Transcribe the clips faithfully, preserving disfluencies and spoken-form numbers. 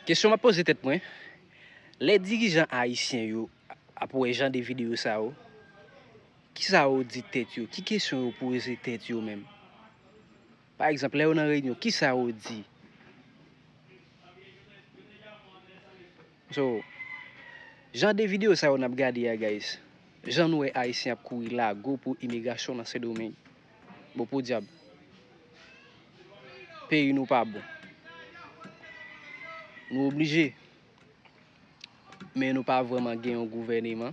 Kesyon m ap poze tèt mwen, lè dirijan ayisyen yo ap wè jan de videyo sa yo, kisa yo di tèt yo? Ki kesyon yo poze tèt yo menm? Pa egzanp, lè yo nan reyinyon, kisa yo di? So, jan de videyo sa yo n ap gade a, guys, jan nou wè ayisyen ap kouri lago pou imigrasyon nan Sendomeng. Bon, podyab. Peyi nou pa bon. Nou oblije. Men nou pa vrèman gen yon gouvèneman.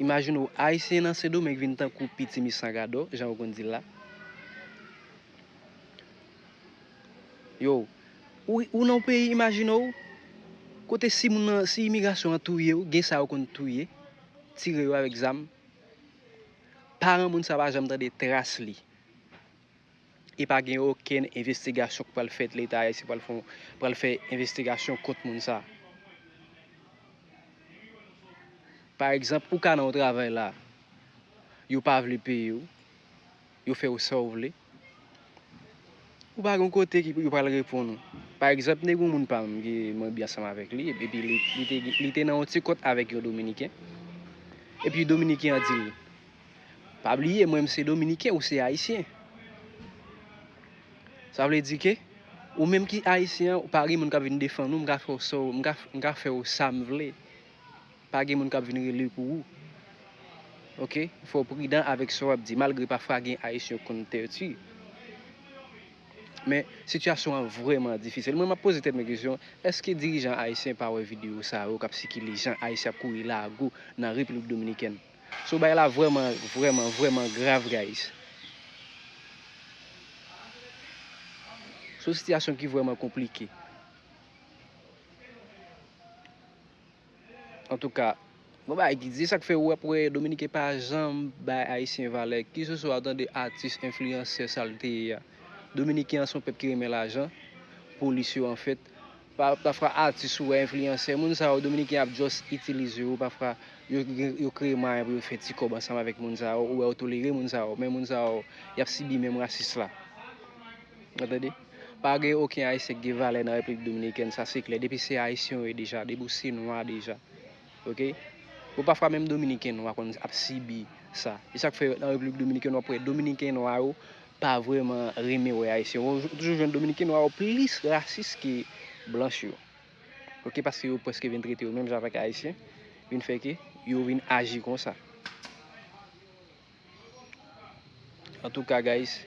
Imajine w, ayisyen nan Sendomeng vin tankou piti mi san gadò, jan yo konn di l la. Yo, ou, ou nan yon peyi, imajine w, kote si moun nan, si imigrasyon an touye w, gen sa yo konn touye, tire yo avèk zam. Paran moun sa pa janm tande tras li. E pa gen okenn envestigasyon k pral fèt, Leta ayisyen pral fè, pral fè envestigasyon kont moun sa. Pa egzanp, ou ka nan yon travay la, yo pa vle peye w, yo fè w sa w vle. Ou pa gen kote ki yo pral reponn ou. Pa egzanp, te gen yon moun pa m ki mwen byen ansanm avèk li, epi li, li te, li te nan yon ti kont avèk yon Dominiken. Epi Dominiken an di l, pa bliye, mwen m se Dominiken, ou se Ayisyen. Sa vle di ke, ou menm ki Ayisyen an, ou pa gen moun k ap vin defann ou, m ka fè w sa, m ka, m ka fè w sa m vle. Pa gen moun k ap vin rele pou ou. Oke? Fò w pridan avèk sa w ap di, malgre pafwa gen Ayisyen yo konn tèti. Men, sitiyasyon an vrèman difisil. Mwen, m ap poze tèt mwen kesyon, èske dirijan ayisyen pa wè videyo sa yo k ap sikile, jan Ayisyen ap kouri lago nan Repiblik Dominikèn? So, bagay la vrèman, vrèman, vrèman grav, guys. Se yon sitiyasyon ki vrèman konplike. Antouka, bon bagay ki di, sa k fè w ap wè Dominiken pa janm bay Ayisyen valè. Kisiswa w tande atis, enfliyansè, sa l te ye a. Dominiken an se yon pèp ki renmen lajan, polis yo anfèt. Pa, pafwa atis ou wè enfliyansè, moun sa yo, Dominiken ap just itilize yo, pafwa yo, yo kreye mwayen pou yo fè ti kòb ansanm avèk moun sa yo, ou wè yo tolere moun sa yo, men moun sa yo, y ap sibi menm rasis la. Ou tande? Pa gen okenn Ayisyen ki gen valè nan Repiblik Dominikèn, sa se klè. Depi se Ayisyen yo ye deja, depi w se nwa deja. Oke? Bon, pafwa menm Dominiken nwa konn ap sibi sa. E sa k fè nan Repiblik Dominikèn w ap wè Dominiken nwa yo pa vrèman renmen wè Ayisyen. Ou toujou jwenn Dominiken nwa yo plis rasis ke blanch yo. Oke? Paske yo prèske vin trete yo menm jan avèk Ayisyen, vin fè ke yo vin aji konsa. Antouka, guys,